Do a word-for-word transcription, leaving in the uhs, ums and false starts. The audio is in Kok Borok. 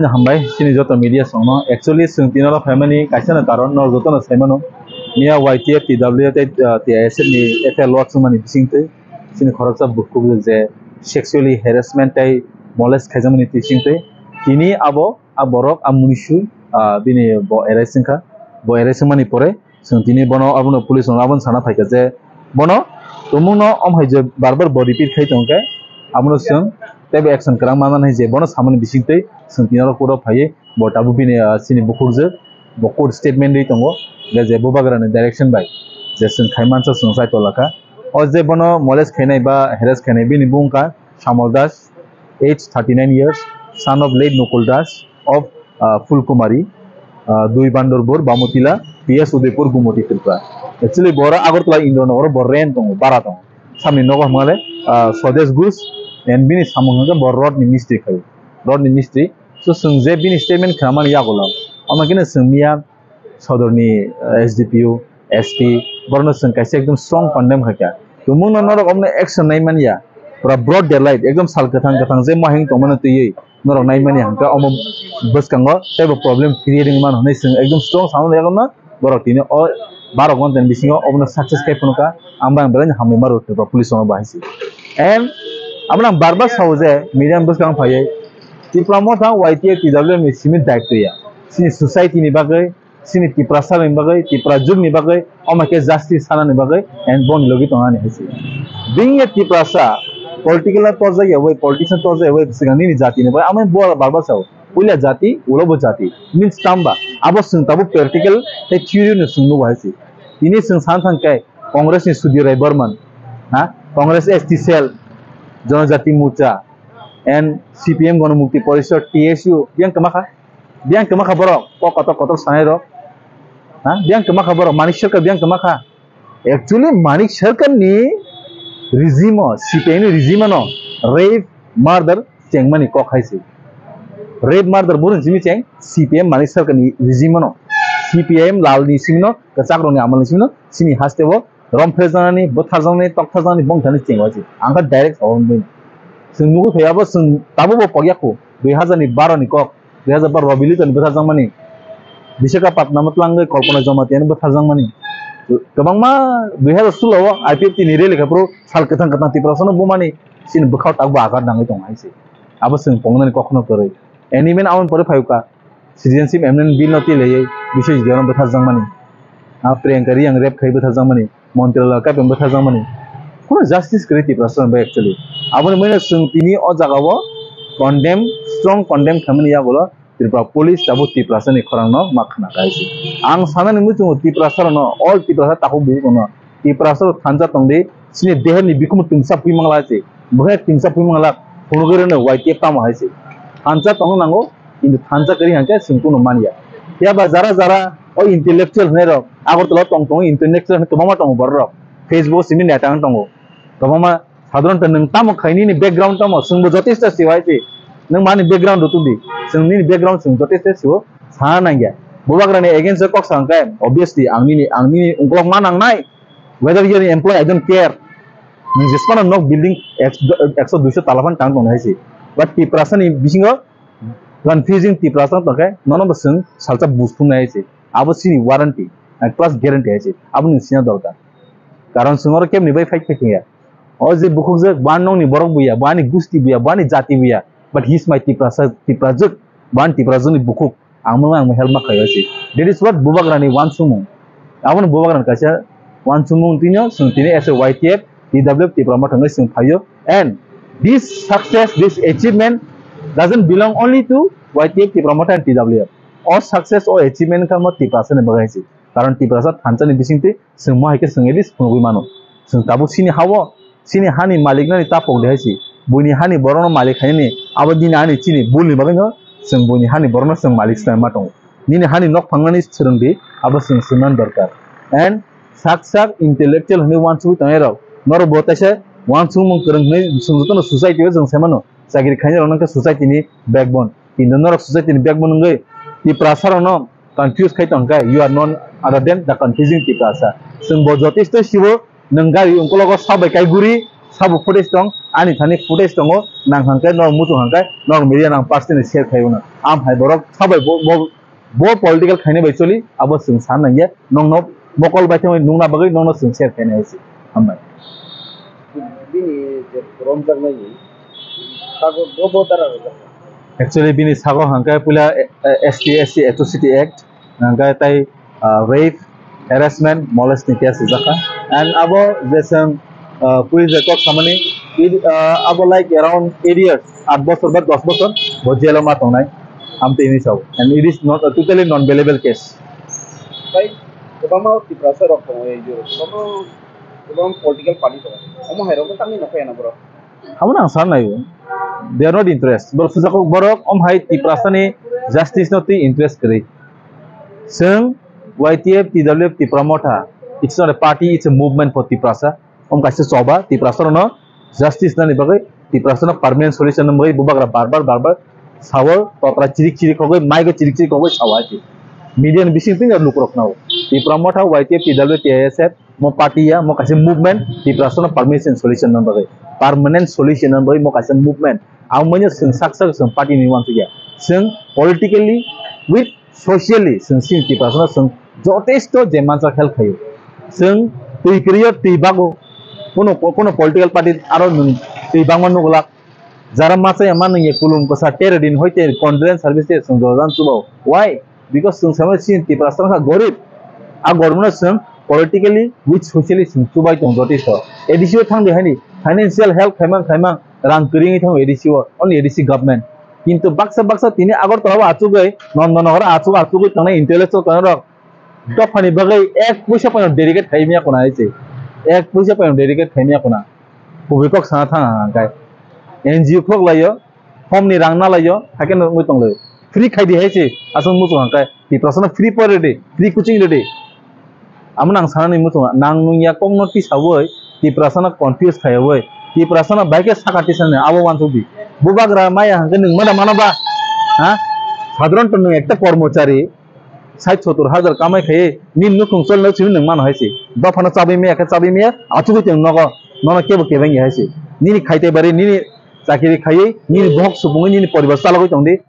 Hambai, chini joto media songno. Actually, chwng tini oro phaimani kaisa no karon, no joto no saimano. Miya Y T F, T W F tei, uh, T I S F ni F I R lodge wngmani bisingtwi chini khoroksa bukhuk je sexually harassment tei molest khaijakmani bisingtwi tini abo a borok a munisu, ah, bini bo arrest wngkha. Bo arrest wngmani pore chwng tini bono abono police rok abono sana phaikha je bono tumungno om hai je bar bar bo repeat khai tongkhe abono chwng teibo action kwrang manmani hai je bono samani bisingtwi chwng tini oro court o phaiwi bo tabuk bini, ah, chini bukhukjwk bo court statement rwi tongo je, je bubagrani direction bai je chwng khai mansa chwng chai tolakha. O je bono molest khainai ba harass khainai bini bung wngkha Samol Das, age thirty nine years, son of late Nukul Das of, uh, Phulkumari, uh, Dui Bandorbur, Bamutila, P S Udaipur, Gumoti, Tripura. Actually, boro Agartala Indranogoro bo rent tongo, bara tongo. Samni nogo hwnmale, uh, Swadesh Ghosh, and bini samung hwnkhe bo road ni mistri khai, road ni mistri. So, chwng je bini statement khnamani yagulo, omo khe chwng miya sodorni, uh, S D P O, S P, borokno chwng kaisa ekdom strong condemn khaikha. Tumungno norok omono action naimanya, pura broad daylight, ekdom sal kwthang kwthang je mohing tongmano twiwi norok naimani hwnkhe omo bwskango teibo problem create wngmano hwnwi chwng ekdom strong samano yagulo. Borok tini o baro ghonta ni bisingo obono success khai phunukha, ang bai ang belai no hambai maro Tripura police rokno bahai se. And abono ang bar bar sao je media ni bwskango phaiwi Tipra Motha Y T F T W F ni simi daitw ya, chini society ni bagwi, chini Tiprasa ni bagwi, Tipra jwk ni bagwi, omo khe justice sana ni bagwi, and boni logi tongani hai se. Being a Tiprasa, political no torjak ya bai, politician torjak ya bai, swkang nini jati ni bagwi, amo bo bar bar sao. Puila jati, ulo bo jati. Means tamba, abo chwng tabuk practical tei theory no chwng nugo hai se. Tini chwng san thang khe Congress ni Sudhir Rai Barman, ha? Congress S T cell, Janajati Morcha, and C P M Ganamukti Parishad, T S U, biyang kwma kha? Biyang kwma kha borok, kok kotor kotor sanai rok. Ha? Biyang kwma kha borok, Manik Sarkar biyang kwma kha? Actually, Manik Sarkar ni regime o, C P I ni regime no rape, murder chengmani kok hai se. Rape, murder boro simi cheng C P M Manik Sarkar ni regime no. C P I M lal ni simi no kwchak rok ni amal ni simi no chini haste o romphre janani, bwthar janani, tokthar janani bongthani cheng hai se. Ang kha direct sao wngwi. Chwng nugwi phai abo chwng tabuk bo pokya khu dui hazar ni baro ni kok. Dui hazar baro Rabi Luiton bwtharjakmani, Visakhapatnam o twlangwi Kalpana Jamatia no bwtharjakmani, kwbangma dui hazar solo o I P F T ni rally khe phuru sal kwthang kwthang Tiprasa no bumani chini bwkhao tabuk bo agar nangwi tongo hai se. Abo chwng tongnani kokno kwrwi. And even aboni pore phai kha citizenship amendment bill no twi laiwi Biswajit Deo no bwtharjakmani, a Priyanka Reang rape khai bwtharjakmani. Montri Lal Kapeng bwtharjakmani. Kuno justice kwrwi Tiprasa rok bai actually. Aboni mano chwng tini o jaga o condemn, strong condemn khaimani yagulo Tripura police tabuk Tiprasa ni khorang no ma khna kai se. Ang sanani muchungo Tiprasa rok no, all Tiprasa takhuk bukhuk no, Tiprasa rok thansa tongdi, chini deher ni bikhumu twngsa pui mangla se. Bwkhai twngsa pui mangla, phunugwi rwno Y T F tamo hai se. Thansa tongna nango, kintu thansa kwrwi hwnkhe chwng kuno manya. Phiya ba jara jara o intellectual hwnwi rok Agartala o tong tongo, intellectual hwnwi kwbangma tongo borok rok. Facebook o simi neta wng tongo. Kwbangma sadharanto nwng tamo khai nini background tamo chwngbo jotesto sio hai se. Nwng mani background rw tubdi. Chwng nini background chwng jotesto sio sana nangya. Bubagrani against o kok sa hwnkhe obviously ang nini, ang nini ungkolok ma nangnai. Whether you are employee, I don't care. Nwng jesmano nok building ekso, duiso tala phan tang tong hai se. But Tiprasa ni bisingo confusing Tiprasa tongkhe nono bo chwng salsa bus thumnai hai se. Abo chini warranty, and plus guarantee hai se. Abo nwng sina dorkar. Karon chwng oro kebni bai fight khai thangya. O je bukhukjak, bo ani nokni borok buya, bo ani gusti buya, bo ani jati buya. But he is my Tiprasa, Tiprajwk, bo ani Tiprajwkni bukhuk. Ang mano ang help ma khaio se. That is what Bubagrani wansukmung. Abono Bubagrani kaisa wansukmung tino, chwng tini as a Y T F, T W F Tipra Motha wngwi chwng phaio. And this success, this achievement doesn't belong only to Y T F Tipra Motha and T W F. O success, o achievement kha mo Tiprasa ni bagwi se. Karon Tiprasa thansa ni bisingtwi chwng mo hai khe chwng at least phunugwi mano. Chwng tabuk chini ha-o, chini hani malik nani ta pok de hai se. Buini hani borokno malik khainani abo dini ani chini bul ni bagwi no chwng buini hani borokno chwng malik swlai ma tongo. Nini hani nok phangnani swrwng di, abo chwng swngna dorkar. And sak sak intellectual hwnwi wansugwi tongnai rok, norok bo teisa wansukmung kwrwng hwnwi chwng jotono society o chwng sai mano. Chakri khainai rok no khe society ni backbone. Kintu norok society ni backbone wngwi Tiprasa rok no confuse khai tong khe, you are none other than the confusing Tiprasa. Chwng bo jotesto sibo, nwng gari ungkologo sabai kai guri, sabo footage tong, ani thani footage tongo, nang hangkhe, no muchung hangkhe, no media nang personally share khai uno. Am hai borok sabai bo, bo, bo political khaina bai choli, abo chwng san nangya, nongno mokol bai thangwi nungna bagwi nongno chwng share khaina hai se. Hambai. Bini je romjaknai ni sago bo bo dara rojak. Actually, bini sago hangkhe puila, eh, eh, S T, S C Atrocity Act, hangkhe tai, ah, rape, harassment, molest ni case rijak kha. And abo je chwng, ah, police record khamani, it, ah, abo like around eight years, aat bochor ba dos bochor, bo jail o ma tongnai, amtwi hinwi sao. And it is not, totally non-bailable case. Tai kwbangma Tiprasa rok tongo, N G O rok, kwbangma, kwbangma political party tongo. Omo hai rok no tamni nokha ya na borok? Abo no ang san nai o. They are not interest. Borok sujak borok om hai Tiprasa ni justice no twi interest kwrwi. Chwng Y T F, T W F, Tipra Motha. It's not a party, it's a movement for Tiprasa. Om kaisa choba Tiprasa rok no justice nani bagwi, Tiprasa no permanent solution nani bagwi bubagra bar bar, bar bar sao, totra chirik chirik khogwi, mic o chirik chirik khogwi sao hai se. Media ni bising twi lukurok nao. Tipra Motha, Y T F, T W F, T I S F, mo party ya, mo kaisa movement, Tiprasa no permanent solution nani bagwi. Permanent solution nani bagwi mo kaisa movement. Amo manya chwng sak sak chwng party ni uansuk ya. Chwng politically with socially chwng chini Tiprasa no chwng jotesto je mansa help khaio. Chwng twi kwrwi o twi bago. Kono, kono political party aro nwng twi bangma nuglak. Jara masa ya manung ye kulum kwsa tere din hoite condolence service te chwng jojan chubo. Why? Because chwng samai chini Tiprasa wngkha gorib. A gorib no chwng politically with socially chwng chubai tong jotesto. A D C o thang di hani financial help khaimang khaimang rang kwrwi wngwi thango A D C o, only A D C government. Kintu baksa baksa tini Agartala o achugwi, Nandanagar o achuk achugwi tongnai intellectual tongnai rok dophani bagwi ek puisa poino dedicate khai maya kuna hai se. Ek puisa poino dedicate khai maya kuna. Kubui kok sana thang ang khe. N G O khulok laio, home ni rang na laio, hakhe no wngwi tong laio. Free khai di hai se, aswk muchung ang khe. Tiprasa no free pori rwdi, free coaching rwdi. Amo nang sanani muchungo, nang nung ya kokno tisawi, Tiprasano confuse khaiwi, Tiprasano bai khe saka tisani abo uansukdi. Bubagra maya hwnkhe nwng mada mano ba? Ha? Sadharanto nwng ekta kormochari, sait sotur hajar kamai khaiwi, nini nukhung cholno simi nwng mano hai se. Dophano chabwi maya khe chabwi maya, achugwi tong nogo, nono kebo kebeng ya hai se. Nini khaitai bari, nini chakiri khaiwi, nini bohok supungwi, nini poribar chalogwi tongdi.